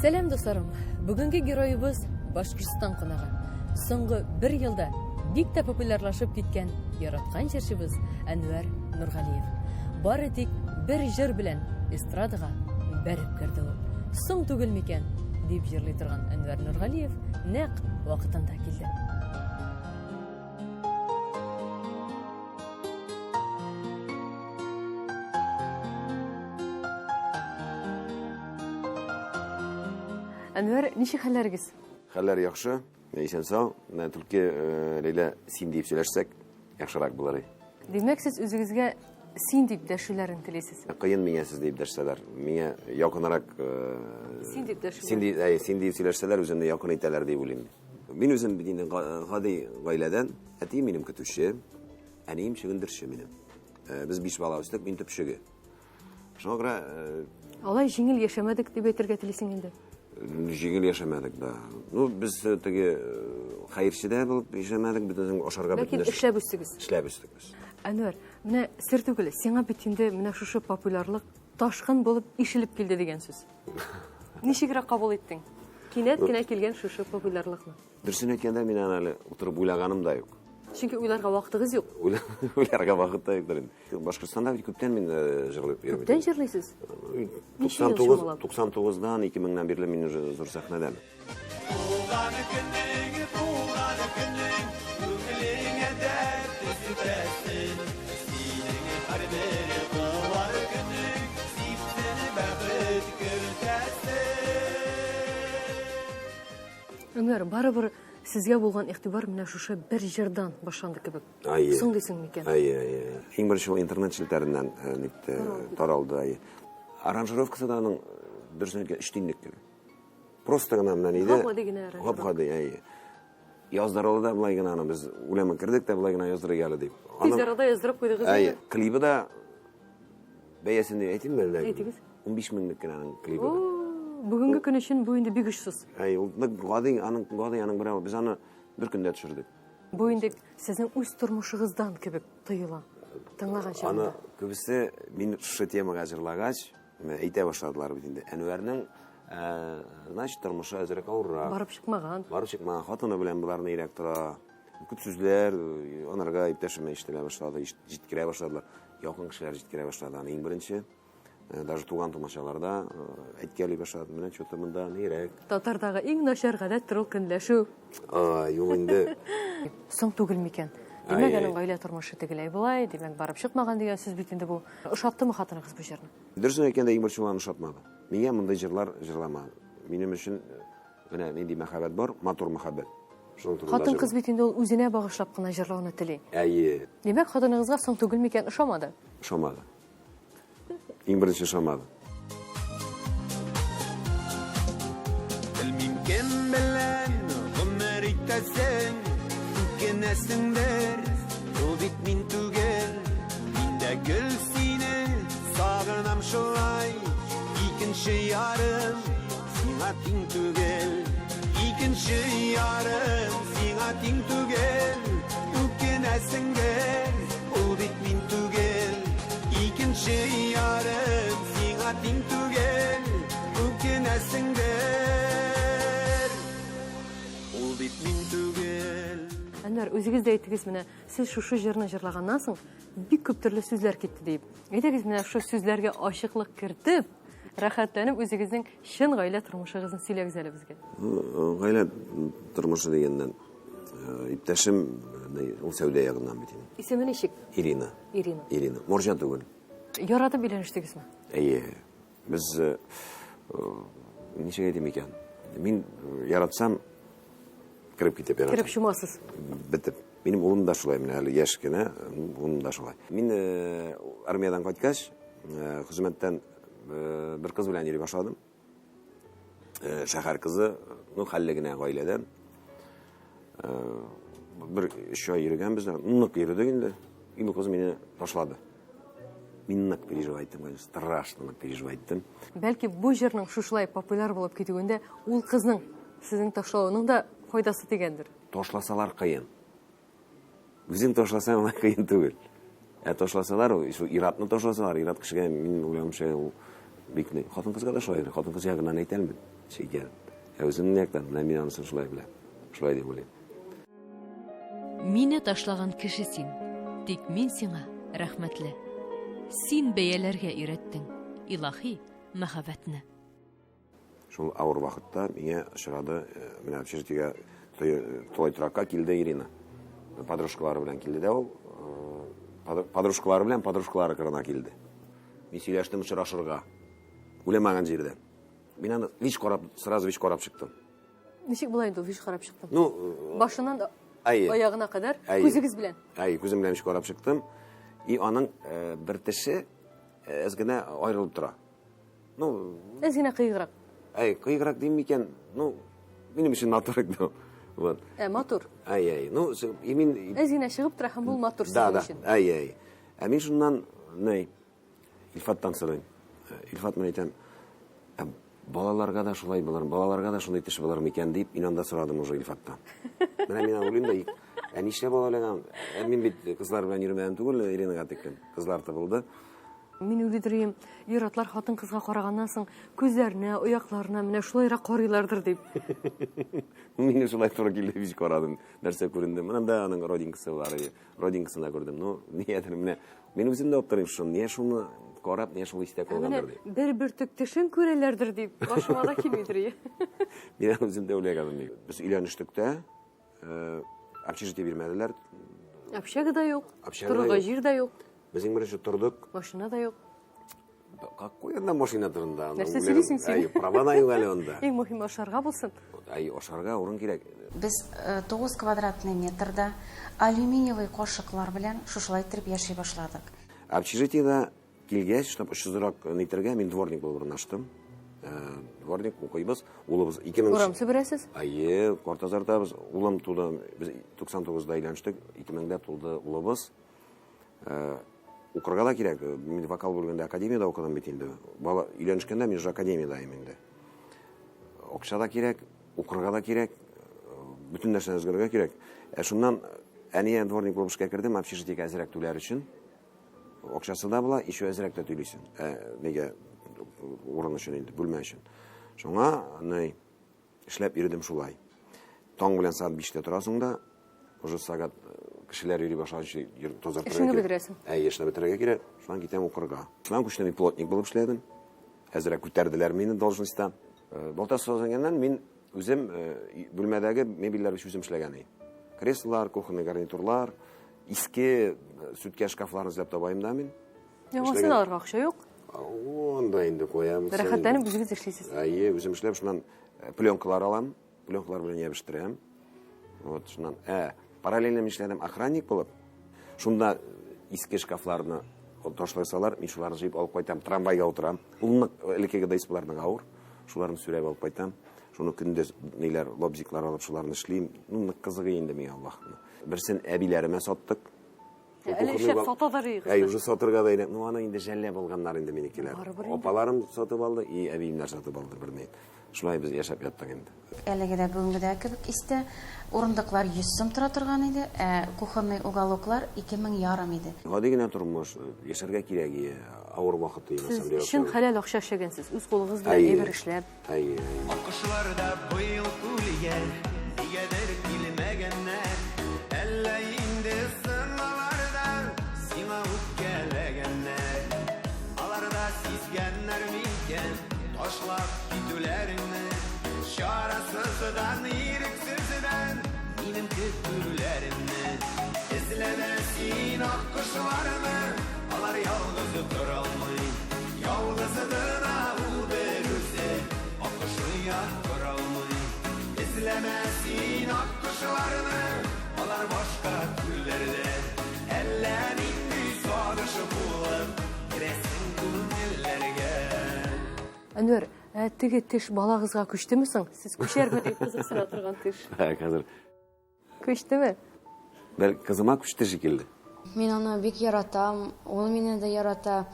Сәлам, дусларым! Бүгенге героебыз Башкортстан кунагы. Соңгы бер елда бик тә популярлашып киткән яраткан җырчыбыз Әнвәр Нургалиев. Бары тик бер җыр белән эстрадага бәреп керде ул. Соң түгел микән, дип җырлый торган Әнвәр Нургалиев нәкъ вакытында килде. Әнвәр, ничек хәлләрегез? Хәлләр яхшы, исән сау. Менә түлке э, Ләйлә син дип сөйләшсәк, яхшырак булыр. Димәк, сез үзегезгә син дип дәшүләрен телисез. Кыен миңа сез дип дәшсәләр. Миңа якынрак э, син дип дәшүләр. Син дип, әй, син дип сөйләшсәләр, үземне якын итәләр дип уйлыйм. Мин үзем бит инде гади гаиләдән. Әтием минем көтүче, әнием чөгендерче минем. Э, без биш бала үстек, мин төпчеге. Шуңа күрә э, Алай җиңел яшәмәдек дип әйтергә телисең инде. Җиңел яшәмәдек, да. Ну, без э, теге хәерче дә булып яшәмәдек, без үзең ашарга бөтен Ләкин эшләп үстегез. Эшләп үстек без. Әнвәр, менә сер түгел, сиңа бит инде менә шушы популярлык ташкын булып ишелеп килде дигән сүз. Ничегрәк кабул иттең? Кинәт кенә килгән шушы популярлыкны. Дөресен әйткәндә, мин аны әле утырып уйлаганым да юк. Чөнки уйларга вакытыгыз юк. Уйларга вакыт та юктыр инде. Башкортстанда бит күптән мин э, җырлап йөрим. Күптән җырлыйсыз? 99 99-дан 2000-нән бирле мин уже зур сәхнәдән. Туган көнең, туган көнең, күңелеңә дәрт өстәсен. Синең һәрбер туган көнең, сипсен бәхет көлтәсен. Өмәр, барыбер сезгә булган игътибар менә шушы бер җырдан башланды кебек. Әйе. Соң дисең микән? Әйе, әйе. Иң беренче ул интернет челтәреннән э, нитте, таралды. Әйе. Аранжировкасы да аның дөресен әйткән өч тинлек кебек. Просто гына менә нидә. Гап-гади генә аранжировка. Гап-гади, әйе. Яздырылды да былай гына аны без үләмә кердек тә былай гына яздырыйк әле дип. Тиз арада яздырып куйдыгыз. Әйе, клибы да бәясен әйтимме әллә? Әйтегез. 15 меңлек кенә аның клибы. Бүгенге көн өчен бу инде бик очсыз. Әй, ул нык гади, аның гади, аның берәү. Без аны бер көндә төшердек. Бу инде сезнең үз тормышыгыздан кебек тоела. Тыңлаган чагында. Аны күбесе мин шушы темага җырлагач, әйтә башладылар бит инде. Әнвәрнең, э, значит, тормышы әзрәк авыррак. Барып чыкмаган. Барып чыкмаган. Хатыны белән боларны ирәк тора. Күп сүзләр э, анарга иптәшемә ишетелә башлады, җиткерә башладылар. Якын кешеләр җиткерә башлады аны иң беренче. Э, даже туган тумачаларда э, әйткәли башлады. Менә что-то монда нирәк. Татардагы иң начар гадәттер ул көнләшү. А, юк инде. Соң түгел микән? Димәк, аның гаилә тормышы тегеләй болай, димәк, барып чыкмаган дигән сүз бит инде бу. Ошаттымы хатыныгыз бу җырны? Дөресен әйткәндә, иң беренче ул аны ошатмады. Миңа мондый җырлар җырлама. Минем өчен э, менә нинди мәхәббәт бар, матур мәхәббәт. Шуның турында Хатын-кыз бит инде ул үзенә багышлап кына җырлауны тели. Әйе. Димәк, хатыныгызга соң түгел микән ошамады? Ошамады. Иң беренче ошамады. Белмим кем белән гомер итәсең, үкенәсеңдер, ул бит мин түгел. Мин дә гел сине сагынам шулай, икенче ярым сиңа тиң түгел. Икенче ярым сиңа тиң түгел, үкенәсеңдер, ул бит мин түгел. Икенче ярым сиңа тиң түгел, үкенәсеңдер, ул бит мин түгел. Әнвәр, үзегез дә әйттегез менә, сез шушы җырны җырлаганнан соң бик күп төрле сүзләр китте диеп. Әйдәгез менә шушы сүзләргә ачыклык кертеп, рәхәтләнеп үзегезнең чын гаилә тормышыгызны сөйләгез әле безгә. Гаилә тормышы дигәннән, иптәшем, ул сәүдә ягыннан бит инде. Исеме ничек? Ирина. Ирина. Ирина. Морҗа түгел. Яратып өйләнештегезме? Әйе. Без ничек әйтим икән? Мин яратсам, кереп китеп яратам. Кереп чумасыз. Бетеп. Минем улым да шулай, менә әле яшь кенә, улым да шулай. Мин армиядән кайткач, хезмәттән бер кыз белән йөри башладым. Шәһәр кызы, ну, хәлле генә гаиләдән. Бер өч ай йөргәнбез, нык йөрдек инде. И бу кыз мине ташлады. Мин нык переживать иттем, конечно, страшно нык переживать иттем. Бәлки бу җырның шушылай популяр булып китүендә ул кызның сезнең ташлавының да файдасы тигәндер. Ташласалар кыен. Үзең ташласаң, алай кыен түгел. Ә ташласалар, шул ир-атны ташласалар, ир-ат кешегә, мин уйлавымча, ул Бик ни. Хатын-кызга да шулай. Хатын-кыз ягыннан әйтә алмыйм. Ничек икәнен. Ә үземнең яктан, менә мин анысын шулай беләм. Шулай дип уйлыйм. Мине ташлаган кеше син. Тик мин сиңа рәхмәтле. Син бәяләргә өйрәттең илаһи мәхәббәтне. Шул авыр вакытта миңа очрады, э, менә общежитиегә тулай торакка килде Ирина. Подружкалары белән килде дә ул, э, подружкалары белән подружкалары кырына килде. Мин сөйләштем очрашырга. Уйламаган җирдә. Мин аны вич карап, сразу вич карап чыктым. Ничек була инде ул вич карап чыктым? Ну, э, башыннан аягына кадәр күзегез белән. Әйе, күзем белән вич карап чыктым. И аның бер теше әз генә аерылып тора. Ну, әз генә кыеграк. Әй, кыеграк дим микән? Ну, минем өчен матур инде. Вот. Ә, матур. Әй, әй. Ну, и мин әз генә чыгып тора һәм ул матур сезнең өчен. Да, да. Әй, әй. Ә мин шуннан, ни, Илфаттан сорыйм. Илфат, мин әйтәм, ә балаларга да шулай булыр, балаларга да шундый теш булыр микән дип, мин анда сорадым уже Илфаттан. Менә мин уйлыйм да, ә нишләп алай уйлаган? Ә мин бит кызлар белән йөрмәдем түгел, Иринага тиклем. Кызлар табылды. Мин уйлыйдыр ир-атлар хатын-кызга караганнан соң күзләренә, оякларына менә шулайрак карыйлардыр дип. Мин шулай туры килде, бик карадым. Нәрсә күренде? Менә да аның родинкасы бар. Родинкасын да күрдем. Ну, ниядер менә мин үзем дә аптырыйм шуны. Нигә шуны карап, нигә шул истә калгандыр дип. Бер бөртек тешен күрәләрдер дип, башыма да килмидер. Мин үзем дә уйлаганым. Без өйләнештек тә, э, общежитие бирмәделәр. Общага да юк, торырга җир дә юк. Без иң беренче тордык. Машина да юк. Какой анда машина турында? Нәрсә сөйлисең син? Әй, права да юк әле анда. Иң мөһиме ашарга булсын. Әй, ашарга урын кирәк. Без 9 квадратный метрда алюминиевый кашыклар белән шушылай иттереп яши башладык. Общежитиедә килгәч, чтобы очсызрак нитергә, мин дворник булып урнаштым. Дворник укыйбыз. Улыбыз 2000 Урам себерәсез? Әйе, кар тазартабыз. Улым туды. Без 99-да өйләнештек. 2000-дә тулды улыбыз. Укырга да кирәк. Мин вокал бүлегендә академиядә укыдым бит инде. Бала өйләнешкәндә мин уже академиядә идем инде. Акча да кирәк, укырга да кирәк, бөтен нәрсәне өзгәргә кирәк. Ә шуннан әниә дворник булып эшкә кердем, общежитиегә әзрәк түләр өчен. Акчасы да була, еще әзрәк тә түлисең. Ә, нигә урын өчен инде, бүлмә өчен. Шуңа, ни, эшләп йөрдем шулай. Таң белән сәгать 5-тә торасың да, уже сәгать кешеләр йөри башлаганчы тазартырга Эшеңне бетерәсең. Әйе, эшне бетерергә кирәк. Шуннан китәм укырга. Шуннан күчтем, мин плотник булып эшләдем. Әзрәк күтәрделәр мине должностьтан. Балта сазганнан мин үзем бүлмәдәге мебельләр үзем эшләгән идем. Креслолар, кухонный гарнитурлар, иске сүткә шкафларны эзләп табайым да мин. Яңасын алырга акча юк. Анда инде куям. Рәхәтләнеп үзегез эшлисез. Әйе, үзем эшләп, шуннан пленкалар алам, пленкалар белән ябештерәм. Вот, шуннан, параллельно мин эшләдем охранник булып. Шунда иске шкафларны ташласалар, мин шуларны җыеп алып кайтам, трамвайга утырам. Ул нык, элеккеге ДСПлар нык авыр. Шуларны сөйрәп алып кайтам. Шуны көндез ниләр, лобзиклар алып шуларны эшлим. Ну, нык кызыгы инде миңа Аллаһ. Берсен әбиләремә саттык. Әле эшләп сатадыр инде. Әй, уже сатырга да инде. Ну, аны инде жәлләп алганнар инде минекеләр. Апаларым сатып алды, и әбиемнәр сатып алды берни. Шулай без яшәп яттык инде. Әлеге дә бүгенге дә кебек истә, урындыклар 100 сум тора торган иде, ә кухонный уголоклар 2500 иде. Гади генә тормыш, яшәргә кирәк, авыр вакыт на самом деле. Сез чын хәләл акча эшләгәнсез, үз кулыгыз белән әйбер эшләп. Әйе, әйе. Аккошлар да быел күлгә нигәдер килмәгәннәр, әллә инде соң алар да сиңа үпкәләгәннәр. Алар да сизгәннәр микән ташлап китүләреңне, чарасыздан, ирексездән минем көтүләремне. Эзләмә син аккошларны, алар ялгыз торалмый, ялгыз гына ул бер үзе аккош оя коралмый. Эзләмә син аккошларны, алар башка күлләрдә, әллә нинди сагыш булып керәсең күңелләргә. Әнвәр, ә теге теш балагызга күчтеме соң? Сез күчәрме дип кызыксына торган теш. Ә, хәзер. Күчтеме? Бер кызыма күчте шикелле. Мин аны бик яратам, ул мине дә ярата.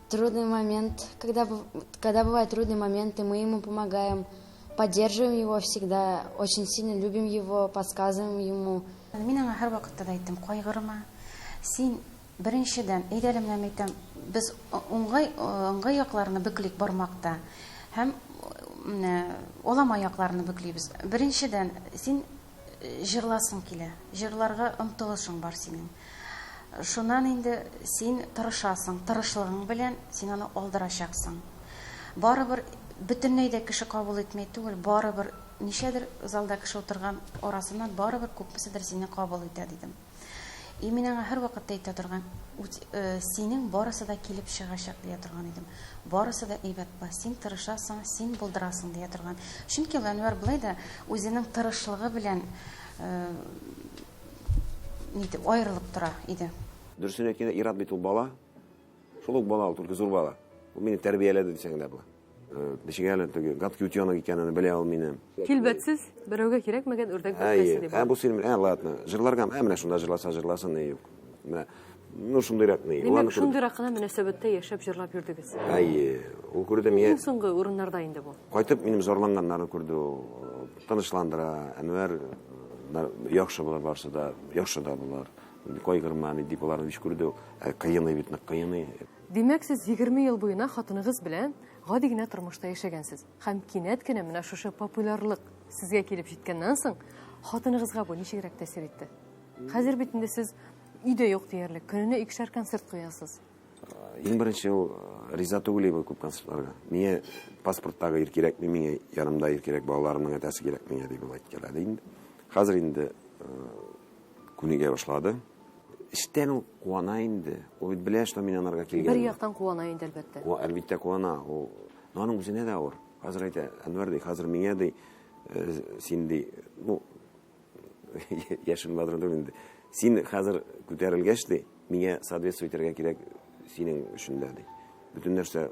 Трудный момент, когда бывают трудные моменты, мы ему помогаем, поддерживаем его всегда, очень сильно любим его, подсказываем ему. Мин аңа һәрвакытта да әйттем, кайгырма. Син Беренчедән, әйдә әле менә мәйтәм, без уңгай, ыңгай якларны бөклик бармакта һәм менә алама якларны бөклибез. Беренчедән, син җырласың килә, җырларга омтылышың бар синең. Шуннан инде син тырышасың, тырышлыгың белән син аны алдырачаксың. Барыбер бөтенләй дә кеше кабул итми түгел, барыбер ничәдер залда кеше утырган арасыннан барыбер күпмеседер сине кабул итә, дидем. И мин аңа һәрвакытта әйтә торган, синең барысы да килеп чыгачак, дия торган идем. Барысы да әйбәт була, син тырышасың, син булдырасың, дия торган. Чөнки ул Әнвәр болай да үзенең тырышлыгы белән нитеп аерылып тора иде. Дөресен әйткәндә, ир-ат бит ул бала. Шул ук бала ул, только зур бала. Ул мине тәрбияләде дисәң дә була. Ничек әле теге гадкий утенок икәнен белә ул минем. Килбәтсез, берәүгә кирәкмәгән үрдәк бәбкәсе дип. Ә бу син, ә ладно, җырларга, ә менә шунда җырласа җырласын, ни юк. Менә, ну шундыйрак ни. Димәк, шундыйрак кына мөнәсәбәттә яшәп җырлап йөрдегез. Әйе, ул күрде миңа. Иң соңгы урыннарда инде бу. Кайтып минем зарланганнарны күрде ул. Тынычландыра, Әнвәр яхшы булыр барысы да, яхшы да булыр. Кайгырма, дип аларны бик күрде ул. Ә кыеный бит, нык кыеный. Димәк, сез 20 ел буена хатыныгыз белән гади генә тормышта яшәгәнсез. Һәм кинәт кенә менә шушы популярлык сезгә килеп җиткәннән соң, хатыныгызга бу ничегрәк тәэсир итте? Хәзер бит инде сез өйдә юк диярлек, көненә икешәр концерт куясыз. Иң беренче ул риза түгел иде күп концертларга. Миңа паспорттагы ир кирәкми, миңа янымда ир кирәк, балаларымның әтәсе кирәк миңа дип ул әйткәләде инде. Хәзер инде күнегә башлады. Эчтән ул куана инде. Ул бит белә, что мин анарга килгән. Бер яктан куана инде, әлбәттә. Ул әлбәттә куана. Ул, но аның үзенә дә авыр. Хәзер әйтә, Әнвәр ди, хәзер миңа ди, син ди, ну, яшем бадрын түгел инде. Син хәзер күтәрелгәч ди, миңа соответствовать итәргә кирәк синең өчен дә ди. Бөтен нәрсә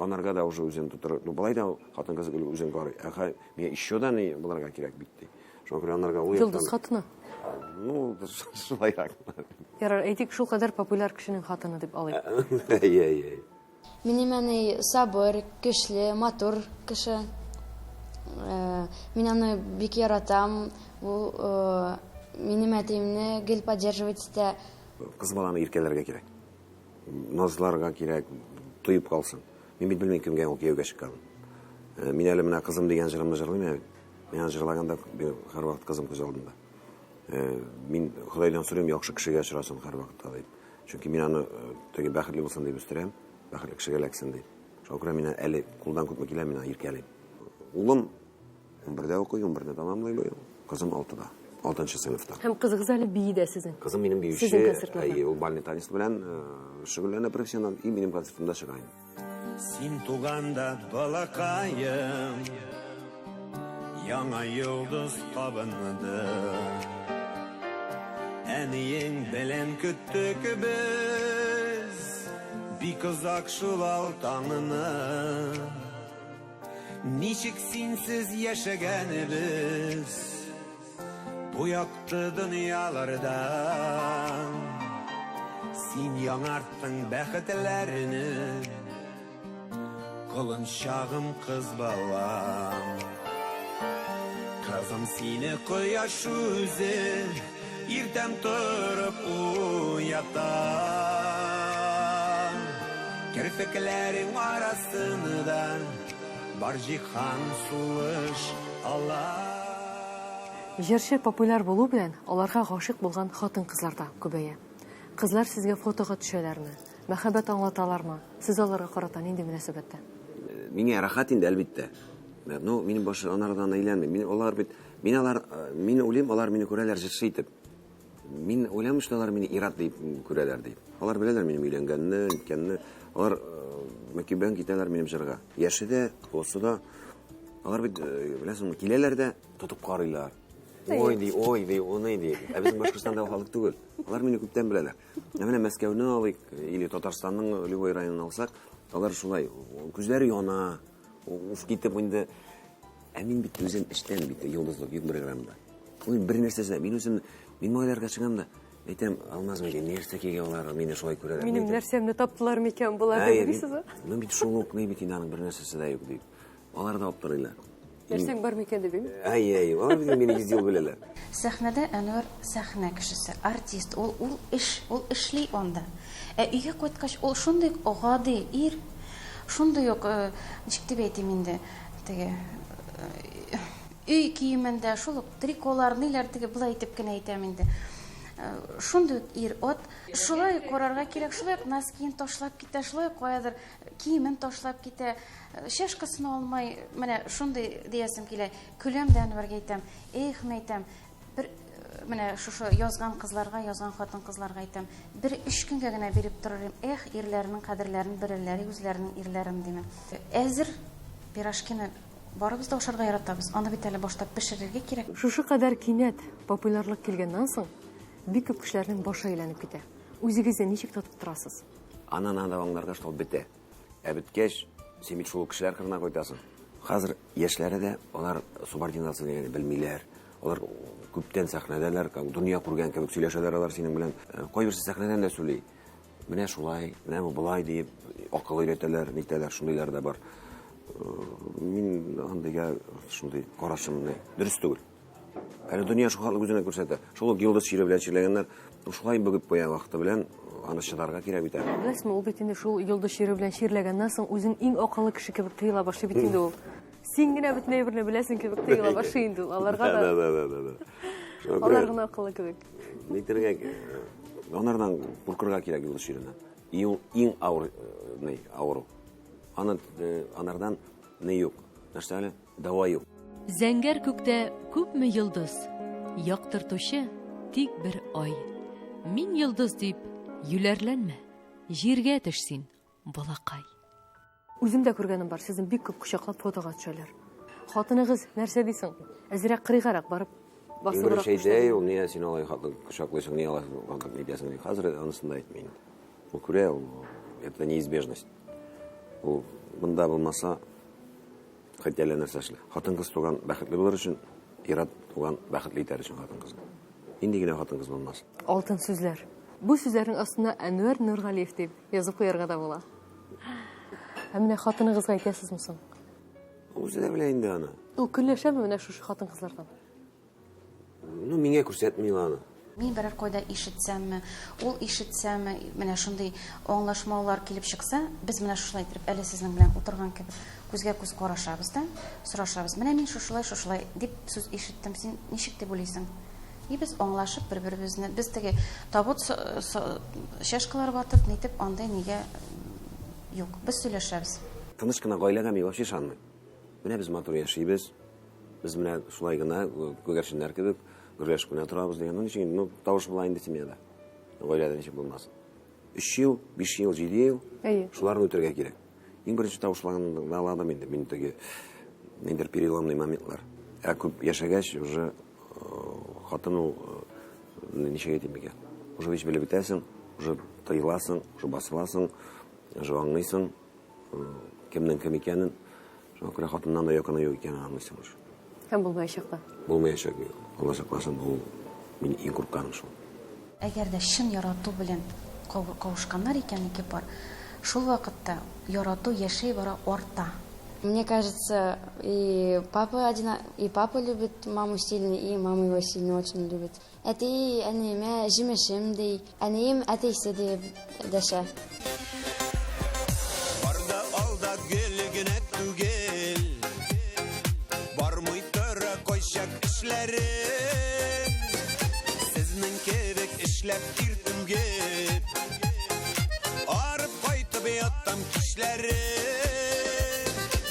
анарга да уже үзен тотыр. Ну, болай да хатын-кыз үзен карый. Ә миңа еще да ни булырга кирәк бит ди. Шуңа күрә анарга ул Йолдыз хатыны. Ну, шулайрак. Ярар, әйтик, шул кадәр популяр кешенең хатыны дип алыйк. Әйе, әйе. Минем әни сабыр, көчле, матур кеше. Мин аны бик яратам. Ул минем әтиемне гел поддерживать итә. Кыз баланы иркәләргә кирәк. Назларга кирәк, тоеп калсын. Мин бит белмим кемгә ул кияүгә чыкканын. Мин әле менә кызым дигән җырымны җырлыйм әле. Мин аны җырлаганда һәрвакыт кызым күз алдында. Мин Ходайдан сорыйм, яхшы кешегә очрасын һәрвакытта дип. Чөнки мин аны теге бәхетле булсын дип үстерәм, бәхетле кешегә эләксен дип. Шуңа күрә мин әле кулдан күпме килә, мин аны иркәлим. Улым 11-дә укый, 11-не тәмамлый быел. Кызым 6-да, 6 сыйныфта. Һәм кызыгыз әле бии дә сезнең. Кызым минем биюче. Сезнең концертларда. Әйе, ул бальный танец белән шөгыльләнә профессиональ, и минем концертымда чыга инде. Син туганда балакаем, яңа йолдыз кабынды. Әниең белән көттек без, бик озак шул ал таңны. Ничек синсез яшәгәнебез бу якты дөньяларда. Син яңарттың бәхетләрне, колынчагым кыз балам. Кызым сине кояш үзе иртән торып уята. Керфекләрең арасында бар җиһан сулыш ала. Җырчы популяр булу белән аларга гашыйк булган хатын-кызлар да күбәя. Кызлар сезгә фотога төшәләрме? Мәхәббәт аңлаталармы? Сез аларга карата нинди мөнәсәбәттә? Миңа рәхәт инде, әлбәттә. Ну, минем баш анардан әйләнми. Мин алар бит, мин алар, мин уйлыйм, алар мине күрәләр җырчы итеп. Мин уйламыйм, что алар мине ир-ат дип күрәләр дип. Алар беләләр минем өйләнгәнне, ниткәнне. Алар мөкиббән китәләр минем җырга. Яше дә, олысы да. Алар бит, беләсеңме, киләләр дә тотып карыйлар. Ой ди, ой ди, уны ди. Ә безнең Башкортстанда ул халык түгел. Алар мине күптән беләләр. Ә менә Мәскәүне алыйк, или Татарстанның любой районын алсак, алар шулай, күзләре яна, уф китеп инде. Ә мин бит үзем эчтән бит йолдызлык юк бер грамм да. Ул бер нәрсәсе дә. Мин үзем, мин малайларга чыгам да, әйтәм, Алмаз микән, нәрсәкәгә алар мине шулай күрәләр. Минем нәрсәмне таптылар микән болар дип уйлыйсызмы? Ну бит шул ук ни бит инде аның бер нәрсәсе дә юк дип. Алар да аптырыйлар. Нәрсәң бар микән дип, әйме? Әй, әй, алар бит мине 100 ел беләләр. Сәхнәдә Әнвәр сәхнә кешесе, артист, ул ул эш, ул эшли анда. Ә өйгә кайткач, ул шундый ук гади ир, шундый ук, э, ничек дип әйтим инде, теге э, өй киемендә, шул ук триколар, ниләр теге болай итеп кенә әйтәм инде. Э, шундый ук ир-ат. Шулай ук карарга кирәк, шулай ук носкиен ташлап китә, шулай ук каядыр киемен ташлап китә. Чашкасын алмай, менә шундый диясем килә. Көләм дә Әнвәргә әйтәм, эх, мәйтәм, бер менә шушы язган кызларга, язган хатын-кызларга әйтәм, бер өч көнгә генә биреп торыр идем, эх, ирләренең кадерләрен белерләр, үзләренең ирләрен димен. Әзер пирожкины барыбыз да ашарга яратабыз, аны бит әле башта пешерергә кирәк. Шушы кадәр кинәт популярлык килгәннән соң, бик күп кешеләрнең башы әйләнеп китә. Үзегезне ничек тотып торасыз? Аннан анда аңларга, что бетә. Ә беткәч, син бит шул кешеләр кырына кайтасың. Хәзер яшьләре дә алар субординация дигәнне белмиләр. Алар күптән сәхнәдәләр, дөнья күргән кебек сөйләшәләр алар синең белән. Э, кайберсе сәхнәдән дә сөйли. Менә шулай, менә бу болай диеп акыл өйрәтәләр, нитәләр, шундыйлар да бар. Э, мин андыйга шундый карашым дөрес түгел. Әле дөнья шул хәтле үзенә күрсәтә. Шул ук йолдыз чире белән чирләгәннәр шулай бөгеп куя вакыты белән, аны чыдарга кирәк бит әле. Беләсезме, ул бит инде шул йолдыз чире белән чирләгәннән соң үзен иң акыллы кеше кебек тоела башлый бит инде ул. Син генә бөтен әйберне беләсең кебек тоела башлый инде ул. Аларга да. Да, да, да, да. Алар гына акыллы кебек. Нитергә, анардан куркырга кирәк йолдыз чиреннән. И ул иң авыр, ни, авыру. Аны анардан ни юк. Нәрсә әле? Дәва юк. Зәңгәр күктә күпме йолдыз, Яктыртучы тик бер ай. Мин йолдыз дип юләрләнмә, Җиргә төш син, балакай. Үзем дә күргәнем бар, сезне бик күп кочаклап фотога төшәләр. Хатыныгыз нәрсә ди соң? Әзрәк кырыйгарак барып басыбрак. Иң беренче әйтә ул, нигә син алай хатын кочаклыйсың, нигә алай хатын нитәсең ди. Хәзер анысын да әйтми инде. Ул күрә, ул это неизбежность. Ул монда булмаса, Хоть әллә нәрсә эшлә. Хатын-кыз туган бәхетле булыр өчен, ир-ат туган бәхетле итәр өчен хатын-кызны. Нинди генә хатын-кыз булмасын. Алтын сүзләр. Бу сүзләрнең астына Әнвәр Нургалиев дип язып куярга да була. Ә менә хатыныгызга әйтәсезме соң? Үзе дә белә инде аны. Ул көнләшәме менә шушы хатын-кызлардан? Ну, миңа күрсәтми аны. Мин берәр кайда ишетсәмме, ул ишетсәме, менә шундый аңлашмаулар килеп чыкса, без менә шушылай итеп, әле сезнең белән утырган кебек, күзгә күз карашабыз да, сорашабыз. Менә мин шушылай, шушылай дип сүз ишеттем, син ничек дип уйлыйсың? И без аңлашып бер-беребезне, без теге табут чашкалар ватып, нитеп, андый нигә юк. Без сөйләшәбез. Тыныч кына гаиләгә мин вообще ышанмыйм. Менә без матур яшибез. Без менә шулай гына күгәрченнәр кебек гөрләшеп кенә торабыз дигән. Ну ничек инде, ну тавыш була инде семьяда. Гаиләдә ничек булмасын. 3 ел, 5 ел, 7 ел. Әйе. Шуларны үтәргә кирәк. Иң беренче тавышларны аладым инде. Мин теге ниндидер переломный моментлар. Ә күп яшәгәч, уже хатын ул ничек әйтим икән? Уже һич белеп бетәсең, уже тыеласың, уже басыласың, уже аңлыйсың. Кемнең кем икәнен, шуңа күрә хатыннан да якыны юк икәнен аңлыйсың уже. Һәм булмаячак та. Булмаячак. Алла сакласын, бу минем иң курыкканым шул. Әгәр дә чын ярату белән кавышканнар икән ике пар, шул вакытта ярату яшәй бара арта. Мне кажется, и папа один, и папа любит маму сильно, и мама его сильно очень любит. Әти әниемә җимешем ди, әнием әтисе диеп дәшә. Барда алда гел генә түгел, Бармый тора кайчак эшләрем. Сезнең кебек эшләп тир түгеп, Арып кайтып ятам кичләрен.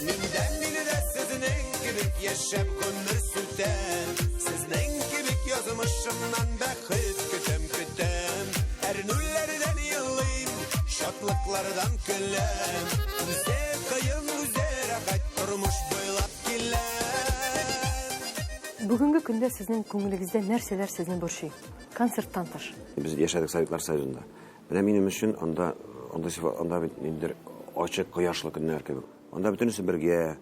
Мин дә, мин дә сезнең кебек яшәп гомер сүтәм. Сезнең кебек язмышымнан бәхет көтәм, көтәм. Әрнүләрдән елыйм, шатлыклардан көләм. Үзе кыен, үзе рәхәт тормыш буйлап киләм. Бүгенге көндә сезнең күңелегездә нәрсәләр сезне борчый? Концерттан тыш. Без яшәдек Советлар Союзында. Менә минем өчен анда, анда, анда бит ниндидер ачык кояшлы көннәр кебек. Анда бөтенесе бергә,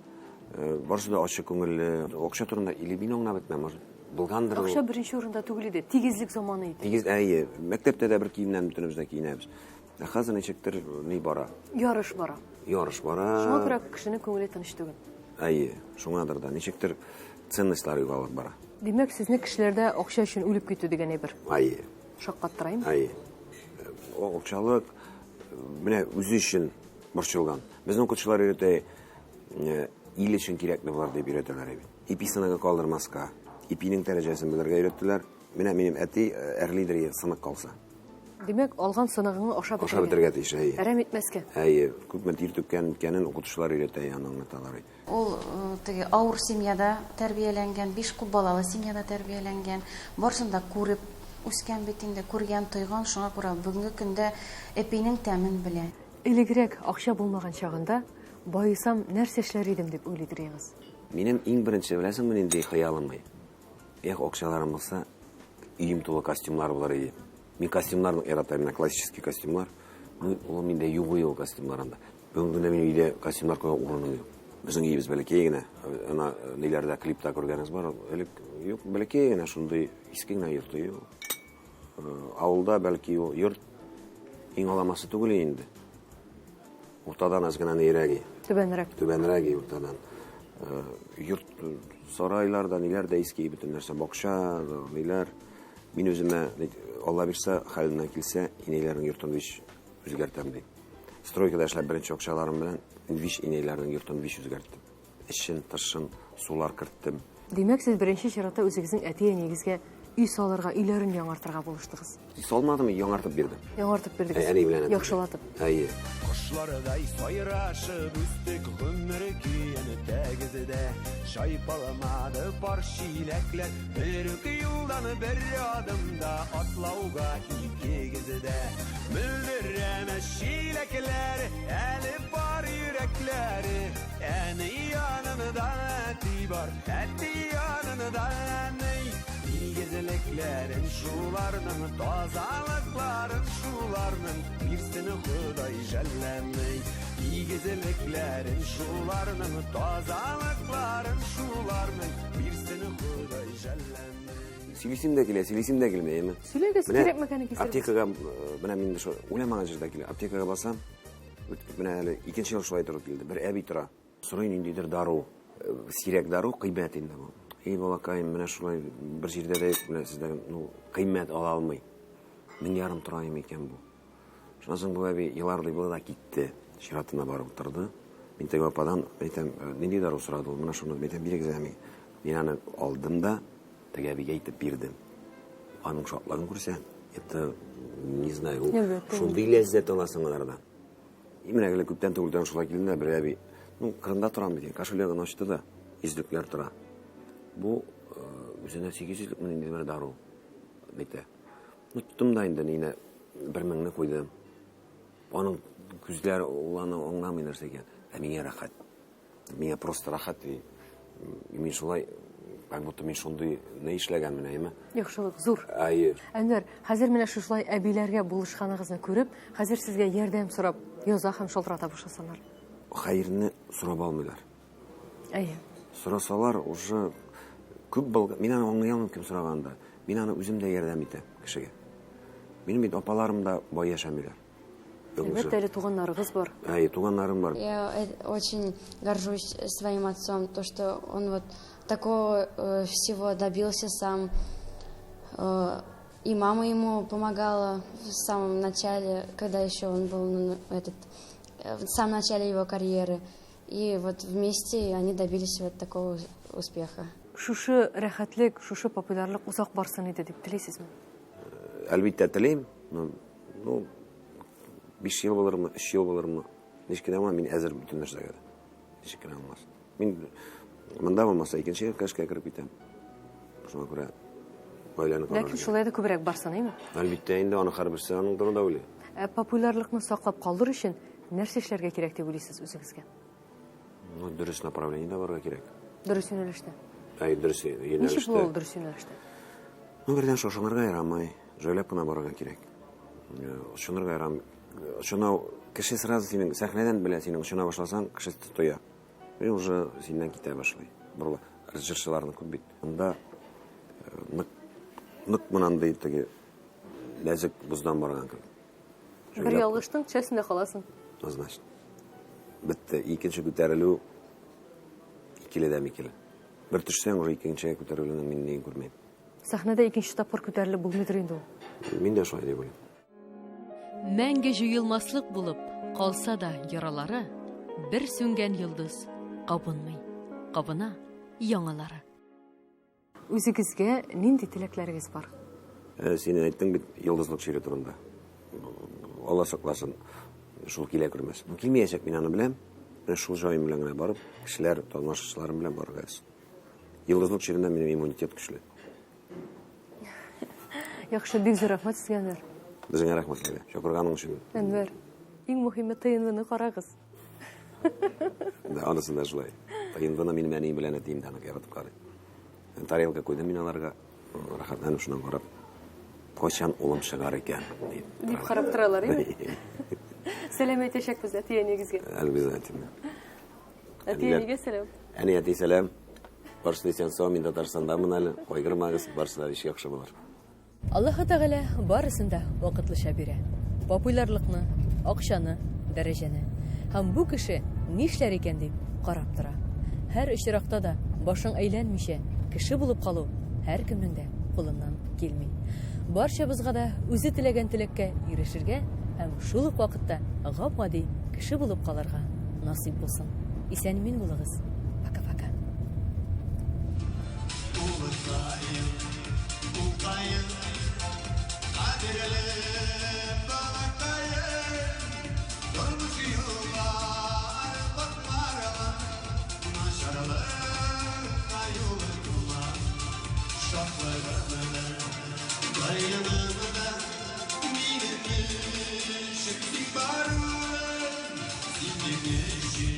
э, барысы да ачык күңелле. Акча турында или мин аңлап бетмәм, может, булгандыр ул. Акча беренче урында түгел иде, тигезлек заманы иде. Тигез, әйе, мәктәптә дә бер киемнән бөтенебез дә киенәбез. Ә хәзер ничектер ни бара? Ярыш бара. Ярыш бара. Шуңа күрә кешенең күңеле тыныч түгел. Әйе, шуңадыр да ничектер ценностьлар югалып бара. Димәк, сезне кешеләрдә акча өчен үлеп китү дигән әйбер. Әйе. Шаккаттыра инде. Әйе. Акчалык менә үзе өчен борчылган. Безнең укытучылар өйрәтә, ил өчен кирәкле болар дип өйрәтәләр бит. Ипи сыныгы калдырмаска, ипинең дәрәҗәсен белергә өйрәттеләр. Менә минем әти әрлидер сынык калса. Димәк, алган сыныгыңны ашап бетерергә. Ашап бетерергә тиеш, әйе. Әрәм итмәскә. Әйе, күпме тир түккән икәнен укытучылар өйрәтә, аны аңлаталар. Ул теге авыр семьяда тәрбияләнгән, биш күп балалы семьяда тәрбияләнгән, барысын да күреп үскән бит инде, күргән, тойган, шуңа күрә бүгенге көндә эпинең тәмен белә. Элегрәк акча булмаган чагында баесам нәрсә эшләр идем дип уйлыйдыр идегез? Минем иң беренче, беләсеңме, нинди хыялым? Эх, акчаларым булса, өем тулы костюмнар булыр иде. Мин костюмнарны яратам, менә классический костюмнар. Ну, ул миндә юк ул костюмнар анда. Бүгенге көндә минем өйдә костюмнар куя урыным юк. Безнең өебез бәләкәй генә. Ана ниләрдә клипта күргәнегез бар. Элек юк, бәләкәй генә шундый иске генә йорт юк. Авылда бәлки ул йорт иң аламасы түгел инде. Уртадан аз гына нирәге. Түбәнрәк. Түбәнрәк уртадан. Йорт сарайларда ниләр дә иске бөтен нәрсә, бакча, ниләр. Мин үземә, Алла бирсә, хәлемнән килсә, инәйләрнең йортын вич үзгәртәм ди. Стройкада эшләп беренче акчаларым белән вич инәйләрнең йортын вич үзгәрттем. Эчен, тышын, сулар керттем. Димәк, сез беренче чиратта үзегезнең әти-әниегезгә өй салырга, өйләрен яңартырга булыштыгыз. Салмадым, яңартып бирдем. Яңартып бирдегез. Әни белән. Яхшылатып. Әйе. Кошлардай сайрашып үстек гомер көен тәгездә. Чайпалмады пар чиләкләр, бер үк юлдан бер адымда атлауга икегездә. Мөлдерәмә чиләкләр, әле бар йөрәкләре. Әни янында әти бар, әти янында әни. Игезлекләрен шуларның, тазалыкларын шуларның, бирсен Ходай жәлләмей. Игезлекләрен шуларның, тазалыкларын шуларның, бирсен Ходай жәлләмей. Сөйлисем дә килә, сөйлисем дә килми, әйеме? Сөйләгез, кирәкмәгәнне кисерегез. Аптекага, менә мин шул уйламаган җирдә килә. Аптекага басам, менә әле икенче ел шулай торып килде. Бер әби тора. Сорый ниндидер дару. Сирәк дару, кыйбат инде бу. Эй, балакаем, менә шулай бер җирдә дә юк, менә сездә, ну, кыйммәт ала алмый. 1500 тора икән бу. Шуннан соң бу әби елар дип да китте. Чиратына барып утырды. Мин теге ападан әйтәм, нинди дару сорады ул? Менә шуны әйтәм, бирегез әми. Мин аны алдым да теге әбигә әйтеп бирдем. Аның шатлыгын күрсәң, это, не знаю, ул шундый ләззәт аласың алардан. И менә геле күптән түгелдән шулай килдем дә бер әби, ну, кырында торам дигән, кошелегын ачты да, йөзлекләр тора. Бу үзенә 800 лек нинди бер дару әйтә. Ну, тоттым да инде нинә 1000-не куйдым. Аның күзләре ул аны аңламый нәрсә икән. Ә миңа рәхәт. Миңа просто рәхәт. Мин шулай, как будто мин шундый ни эшләгәнмен, әйеме? Яхшылык зур. Әйе. Әнвәр, хәзер менә шушылай әбиләргә булышканыгызны күреп, хәзер сезгә ярдәм сорап яза һәм шалтырата башласалар. Хәерне сорап алмыйлар. Әйе. Сорасалар, уже күп булган. Мин аны аңлый алмыйм кем сораганда. Мин аны үзем дә ярдәм итәм кешегә. Минем бит апаларым да бай яшәмиләр. Әлбәттә, әле туганнарыгыз бар. Әйе, туганнарым бар. Я очень горжусь своим отцом, то, что он вот такого всего добился сам. И мама ему помогала в самом начале, когда еще он был, ну, этот, в самом начале его карьеры. И вот вместе они добились вот такого успеха. Шушы рәхәтлек, шушы популярлык озак барсын иде дип телисезме? Әлбәттә телим. Ну, 5 ел булырмы, 3 ел булырмы? Ничек кенә булмас, мин әзер бөтен нәрсәгә дә. Ничек кенә булмас. Мин монда булмаса икенче эшкә кереп китәм. Шуңа күрә гаиләне карарга. Ләкин шулай да күбрәк барсын, әйме? Әлбәттә инде аны һәрберсе аның турында уйлый. Ә популярлыкны саклап калдыру өчен нәрсә эшләргә кирәк дип уйлыйсыз үзегезгә? Ну, дөрес направлениедә барырга кирәк. Дөрес юнәлештә. Әй, дөрес юнәлештә. Ничек була ул дөрес юнәлештә? Ну, бердән шошынырга ярамый, җайлап кына барырга кирәк. Очынырга ярамый. Очына кеше сразу синең сәхнәдән белә, синең очына башласаң, кеше тоя. И уже синнән китә башлый. Борыла. Җырчыларны күп бит. Анда нык, нык монандый теге нәзек боздан барган кебек. Бер ялгыштың, төшәсең дә каласың. Однозначно. Бетте. Икенче күтәрелү. Икеледә микеле. Бер төшсәң, уже икенчегә күтәрелүне мин ни күрмим. Сәхнәдә икенче тапкыр күтәрелеп булмыйдыр инде ул. Мин дә шулай дип уйлыйм. Мәңге җуелмаслык булып калса да яралары, бер сүнгән йолдыз кабынмый, кабына яңалары. Үзегезгә нинди теләкләрегез бар? Син әйттең бит йолдызлык чире турында. Алла сакласын, шул килә күрмәс. Килмәячәк, мин аны беләм. Менә шул җаем белән генә барып, кешеләр, тамашачыларым белән барырга язсын. Йолдызлык чиреннән минем иммунитет көчле. Яхшы, бик зур рәхмәт сезгә, Әнвәр. Безгә рәхмәт, Ләйлә. Чакырганың өчен. Әнвәр, иң мөһиме ТНВны карагыз. Да, анысы да шулай. ТНВны минем әнием белән әтием дә аны яратып карый. Тарелка куйдым мин аларга. Рәхәтләнеп шуннан карап, кайчан улым чыгар икән, дип. Дип карап торалар, әйме? Сәлам әйтәчәкбез әти-әниегезгә. Обязательно. Әти-әнигә сәлам. Әни, әти, сәлам. Барысы да исән-сау, мин Татарстандамын әле. Кайгырмагыз, барысы да яхшы булыр. Аллаһы Тәгалә барысын да вакытлыча бирә. Популярлыкны, акчаны, дәрәҗәне. Һәм бу кеше нишләр икән дип карап тора. Һәр очракта да башың әйләнмичә кеше булып калу һәркемнең дә кулыннан килми. Барчабызга да үзе теләгән теләккә ирешергә һәм шул ук вакытта гап-гади кеше булып калырга насыйп булсын. Исән-имин булыгыз. Пока-пока. Улыкаем, улкаем, кадерле балакаем, тормыш юллары котларыма, начарлыкка юлы тума, шатлыгымны, кайгымны, минем өчен син барың, син минем өчен.